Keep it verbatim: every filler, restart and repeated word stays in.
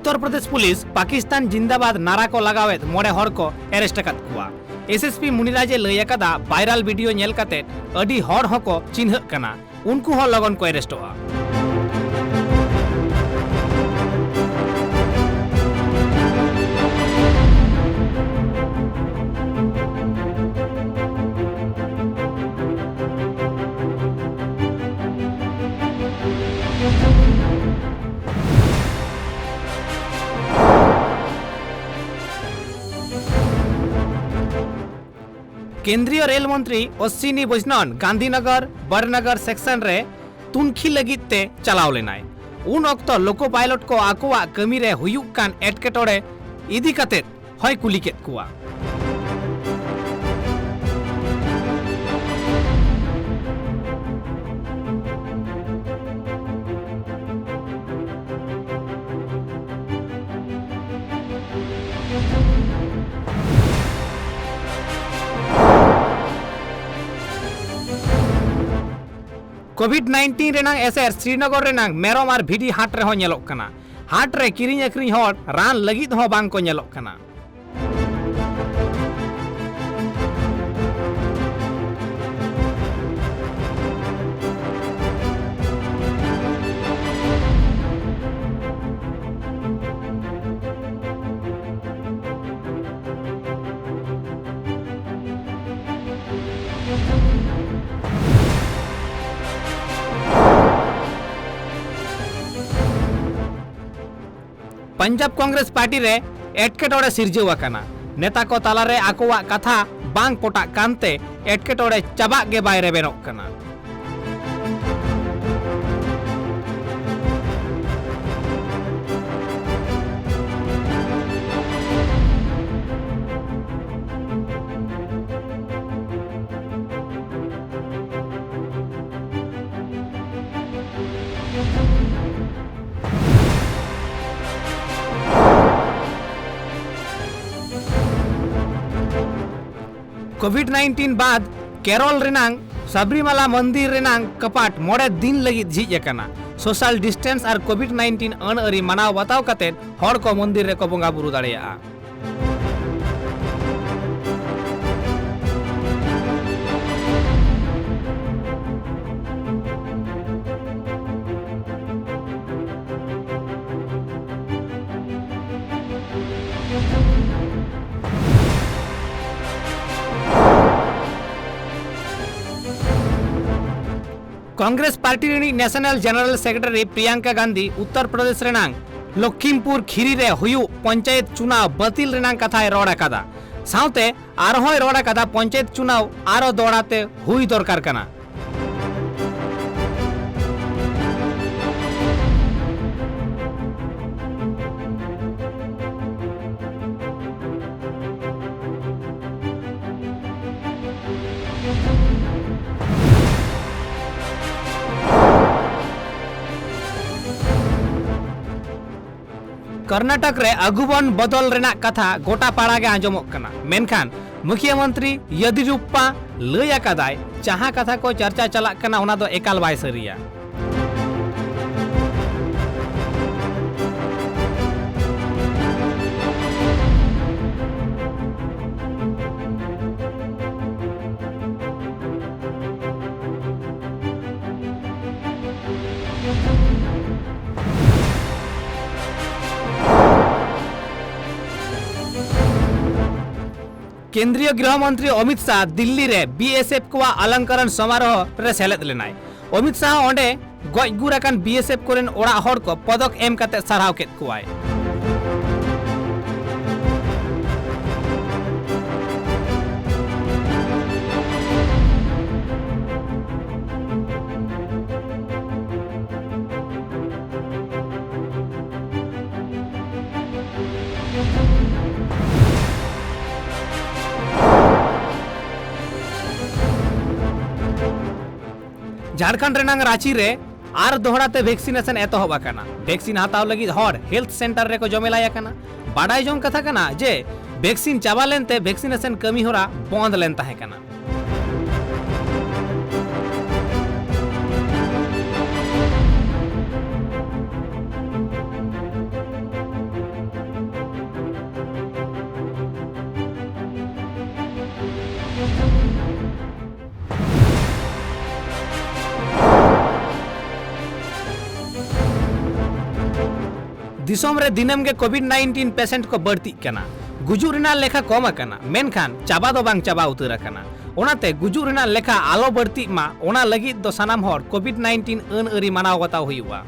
Uttar Pradesh police Pakistan ᱡᱤᱱᱫᱟᱵᱟᱫ ᱱᱟᱨᱟ ᱠᱚ ᱞᱟᱜᱟᱣᱮᱫ ᱢᱚᱬᱮ ᱦᱚᱲ ᱠᱚ ᱮᱨᱮᱥᱴ ᱟᱠᱟᱫ ᱠᱚᱣᱟ᱾ ᱮᱥ ᱮᱥ ᱯᱤ ᱢᱩᱱᱤᱨᱟᱡᱽ ᱮ ᱞᱟᱹᱭ ᱟᱠᱟᱫᱟ, ᱵᱷᱟᱭᱨᱟᱞ ᱵᱷᱤᱰᱤᱭᱳ ᱧᱮᱞ ᱠᱟᱛᱮ ᱟᱹᱰᱤ ᱦᱚᱲ ᱦᱚᱸᱠᱚ ᱪᱤᱱᱦᱟᱹᱜ ᱠᱟᱱᱟ, ᱩᱱᱠᱩ ᱦᱚᱸ ᱞᱚᱜᱚᱱ ᱠᱚ ᱮᱨᱮᱥᱴᱚᱜᱼᱟ᱾ ᱠᱮᱱᱫᱨᱤᱭᱚ ᱨᱮᱞ ᱢᱚᱱᱛᱨᱤ ᱚᱥᱥᱤᱱᱤ ᱵᱚᱡᱽᱱᱚᱱ ᱜᱟᱱᱫᱷᱤᱱᱚᱜᱚᱨ ᱵᱚᱲᱱᱚᱜᱚᱨ ᱥᱮᱠᱥᱚᱱ ᱨᱮ ᱛᱩᱱᱠᱷᱤ ᱞᱟᱹᱜᱤᱫ ᱛᱮ ᱪᱟᱞᱟᱣ ᱞᱮᱱᱟᱭ᱾ ᱩᱱ ᱚᱠᱛᱚ ᱞᱳᱠᱳ ᱯᱟᱭᱞᱚᱴ ᱠᱚ ᱟᱠᱚᱣᱟᱜ ᱠᱟᱹᱢᱤ ᱨᱮ ᱦᱩᱭᱩᱜ ᱠᱟᱱ ᱮᱴᱠᱮᱴᱚᱬᱮ ᱤᱫᱤ ᱠᱟᱛᱮ ᱦᱚᱸᱭ ᱠᱩᱞᱤ ᱠᱮᱫ ᱠᱚᱣᱟ᱾ ᱠᱳᱵᱷᱤᱰ ᱱᱟᱭᱤᱱᱴᱤᱱ ᱨᱮᱱᱟᱜ ᱮᱥᱮᱨ ᱥᱨᱤᱱᱚᱜᱚᱨ ᱨᱮᱱᱟᱜ ᱢᱮᱨᱚᱢ ᱟᱨ ᱵᱷᱤᱰᱤ ᱦᱟᱴ ᱨᱮᱦᱚᱸ ᱧᱮᱞᱚᱜ ᱠᱟᱱᱟ᱾ ᱦᱟᱴ ᱨᱮ ᱠᱤᱨᱤᱧ ᱟᱹᱠᱷᱨᱤᱧ ᱦᱚᱲ ᱨᱟᱱ ᱞᱟᱹᱜᱤᱫ ᱦᱚᱸ ᱵᱟᱝ ᱠᱚ ᱧᱮᱞᱚᱜ ᱠᱟᱱᱟ᱾ ᱯᱚᱧᱡᱟᱵ ᱠᱚᱝᱜᱨᱮᱥ ᱯᱟᱨᱴᱤ ᱨᱮ ᱮᱴᱠᱮᱴᱚᱬᱮ ᱥᱤᱨᱡᱟᱹᱣ ᱟᱠᱟᱱᱟ᱾ ᱱᱮᱛᱟ ᱠᱚ ᱛᱟᱞᱟᱨᱮ ᱟᱠᱚᱣᱟᱜ ᱠᱟᱛᱷᱟ ᱵᱟᱝ ᱯᱚᱴᱟᱜ ᱠᱟᱱᱛᱮ ᱮᱴᱠᱮᱴᱚᱬᱮ ᱪᱟᱵᱟᱜ ᱜᱮ ᱵᱟᱭ ᱨᱮᱵᱮᱱᱚᱜ ᱠᱟᱱᱟ᱾ ᱠᱳᱵᱷᱤᱰ ᱱᱟᱭᱤᱱᱴᱤᱱ ᱵᱟᱫ ᱠᱮᱨᱚᱞ ᱨᱮᱱᱟᱝ ᱥᱟᱵᱨᱤᱢᱟᱞᱟ ᱢᱚᱱᱫᱤᱨ ᱨᱮᱱᱟᱝ ᱠᱟᱯᱟᱴ ᱢᱚᱬᱮ ᱫᱤᱱ ᱞᱟᱹᱜᱤᱫ ᱡᱷᱤᱡ ᱟᱠᱟᱱᱟ᱾ ᱥᱳᱥᱟᱞ ᱰᱤᱥᱴᱮᱱᱥ ᱟᱨ ᱠᱳᱵᱷᱤᱰ ᱱᱟᱭᱤᱱᱴᱤᱱ ᱟᱹᱱ ᱟᱹᱨᱤ ᱢᱟᱱᱟᱣ ᱵᱟᱛᱟᱣ ᱠᱟᱛᱮ ᱦᱚᱲ ᱠᱚ ᱢᱚᱱᱫᱤᱨ ᱨᱮᱠᱚ ᱵᱚᱸᱜᱟ ᱵᱩᱨᱩ ᱫᱟᱲᱮᱭᱟᱜᱼᱟ᱾ ᱠᱚᱝᱜᱨᱮᱥ ᱯᱟᱨᱴᱤ ᱨᱤᱱᱤᱡ national general secretary Priyanka Gandhi Uttar Pradesh ᱨᱮᱱᱟᱝ ᱞᱚᱠᱷᱤᱢᱯᱩᱨ ᱠᱷᱤᱨᱤ ᱨᱮ ᱦᱩᱭᱩᱜ ᱯᱚᱧᱪᱟᱭᱮᱛ ᱪᱩᱱᱟᱣ ᱵᱟᱹᱛᱤᱞ ᱨᱮᱱᱟᱝ ᱠᱟᱛᱷᱟᱭ ᱨᱚᱲ ᱟᱠᱟᱫᱟ᱾ ᱥᱟᱶᱛᱮ ᱟᱨᱦᱚᱸᱭ ᱨᱚᱲ ᱟᱠᱟᱫᱟ ᱯᱚᱧᱪᱟᱭᱮᱛ ᱪᱩᱱᱟᱣ ᱟᱨᱚ ᱫᱚᱦᱲᱟ ᱛᱮ ᱦᱩᱭ ᱫᱚᱨᱠᱟᱨ ᱠᱟᱱᱟ᱾ ᱠᱚᱨᱱᱟᱴᱚᱠ ᱨᱮ ᱟᱹᱜᱩᱵᱚᱱ ᱵᱚᱫᱚᱞ ᱨᱮᱱᱟᱜ ᱠᱟᱛᱷᱟ ᱜᱚᱴᱟ ᱯᱟᱲᱟ ᱜᱮ ᱟᱸᱡᱚᱢᱚᱜ ᱠᱟᱱᱟ, ᱢᱮᱱᱠᱷᱟᱱ ᱢᱩᱠᱷᱭᱟᱹ ᱢᱚᱱᱛᱨᱤ ᱭᱮᱫᱤᱭᱩᱨᱟᱯᱯᱟ ᱞᱟᱹᱭ ᱟᱠᱟᱫᱟᱭ, ᱡᱟᱦᱟᱸ ᱠᱟᱛᱷᱟ ᱠᱚ ᱪᱟᱨᱪᱟ ᱪᱟᱞᱟᱜ ᱠᱟᱱᱟ, ᱚᱱᱟ ᱫᱚ ᱮᱠᱟᱞ ᱵᱟᱭ ᱥᱟᱹᱨᱤᱭᱟ᱾ ᱠᱮᱱᱫᱨᱤᱭᱚ ᱜᱨᱤᱦᱚ ᱢᱚᱱᱛᱨᱤ ᱚᱢᱤᱛ ᱥᱟᱦ ᱫᱤᱞᱞᱤ ᱨᱮ ᱵᱤ ᱮᱥ ᱮᱯᱷ ᱠᱚᱣᱟᱜ ᱚᱞᱚᱝᱠᱚᱨᱚᱱ ᱥᱚᱢᱟᱨᱳᱦᱚ ᱨᱮ ᱥᱮᱞᱮᱫ ᱞᱮᱱᱟᱭ᱾ ᱚᱢᱤᱛ ᱥᱟᱦ ᱚᱸᱰᱮ ᱜᱚᱡ ᱜᱩᱨ ᱟᱠᱟᱱ ᱵᱤ ᱮᱥ ᱮᱯᱷ ᱠᱚᱨᱮᱱ ᱚᱲᱟᱜ ᱦᱚᱲ ᱠᱚ ᱯᱚᱫᱚᱠ ᱮᱢ ᱠᱟᱛᱮ ᱥᱟᱨᱦᱟᱣ ᱠᱮᱫ ᱠᱚᱣᱟᱭ᱾ ᱡᱷᱟᱲᱠᱷᱚᱸᱰ ᱨᱮᱱᱟᱝ ᱨᱟᱸᱪᱤ ᱨᱮ ᱟᱨ ᱫᱚᱦᱲᱟ ᱛᱮ ᱵᱷᱮᱠᱥᱤᱱᱮᱥᱚᱱ ᱮᱛᱚᱦᱚᱵ ᱟᱠᱟᱱᱟ᱾ ᱵᱷᱮᱠᱥᱤᱱ ᱦᱟᱛᱟᱣ ᱞᱟᱹᱜᱤᱫ ᱦᱚᱲ ᱦᱮᱞᱛᱷ ᱥᱮᱱᱴᱟᱨ ᱨᱮᱠᱚ ᱡᱚᱢᱮᱞᱟᱭ ᱟᱠᱟᱱᱟ᱾ ᱵᱟᱰᱟᱭ ᱡᱚᱝ ᱠᱟᱛᱷᱟ ᱠᱟᱱᱟ ᱡᱮ ᱵᱷᱮᱠᱥᱤᱱ ᱪᱟᱵᱟ ᱞᱮᱱᱛᱮ ᱵᱷᱮᱠᱥᱤᱱᱮᱥᱚᱱ ᱠᱟᱹᱢᱤ ᱦᱚᱨᱟ ᱵᱚᱱᱫ ᱞᱮᱱ ᱛᱟᱦᱮᱸ ᱠᱟᱱᱟ᱾ ᱫᱤᱥᱚᱢ ᱨᱮ ᱫᱤᱱᱟᱹᱢ ᱜᱮ ᱠᱳᱵᱷᱤᱰ ᱱᱟᱭᱤᱱᱴᱤᱱ ᱯᱮᱥᱮᱱᱴ ᱠᱚ ᱵᱟᱹᱲᱛᱤᱜ ᱠᱟᱱᱟ᱾ ᱜᱩᱡᱩᱜ ᱨᱮᱱᱟᱜ ᱞᱮᱠᱷᱟ ᱠᱚᱢ ᱟᱠᱟᱱᱟ, ᱢᱮᱱᱠᱷᱟᱱ ᱪᱟᱵᱟ ᱫᱚ ᱵᱟᱝ ᱪᱟᱵᱟ ᱩᱛᱟᱹᱨ ᱟᱠᱟᱱᱟ᱾ ᱚᱱᱟᱛᱮ ᱜᱩᱡᱩᱜ ᱨᱮᱱᱟᱜ ᱞᱮᱠᱷᱟ ᱟᱞᱚ ᱵᱟᱹᱲᱛᱤᱜ ᱢᱟ, ᱚᱱᱟ ᱞᱟᱹᱜᱤᱫ ᱫᱚ ᱥᱟᱱᱟᱢ ᱦᱚᱲ ᱠᱳᱵᱷᱤᱰ ᱱᱟᱭᱤᱱᱴᱤᱱ ᱟᱹᱱ ᱟᱹᱨᱤ ᱢᱟᱱᱟᱣ ᱵᱟᱛᱟᱣ ᱦᱩᱭᱩᱜᱼᱟ᱾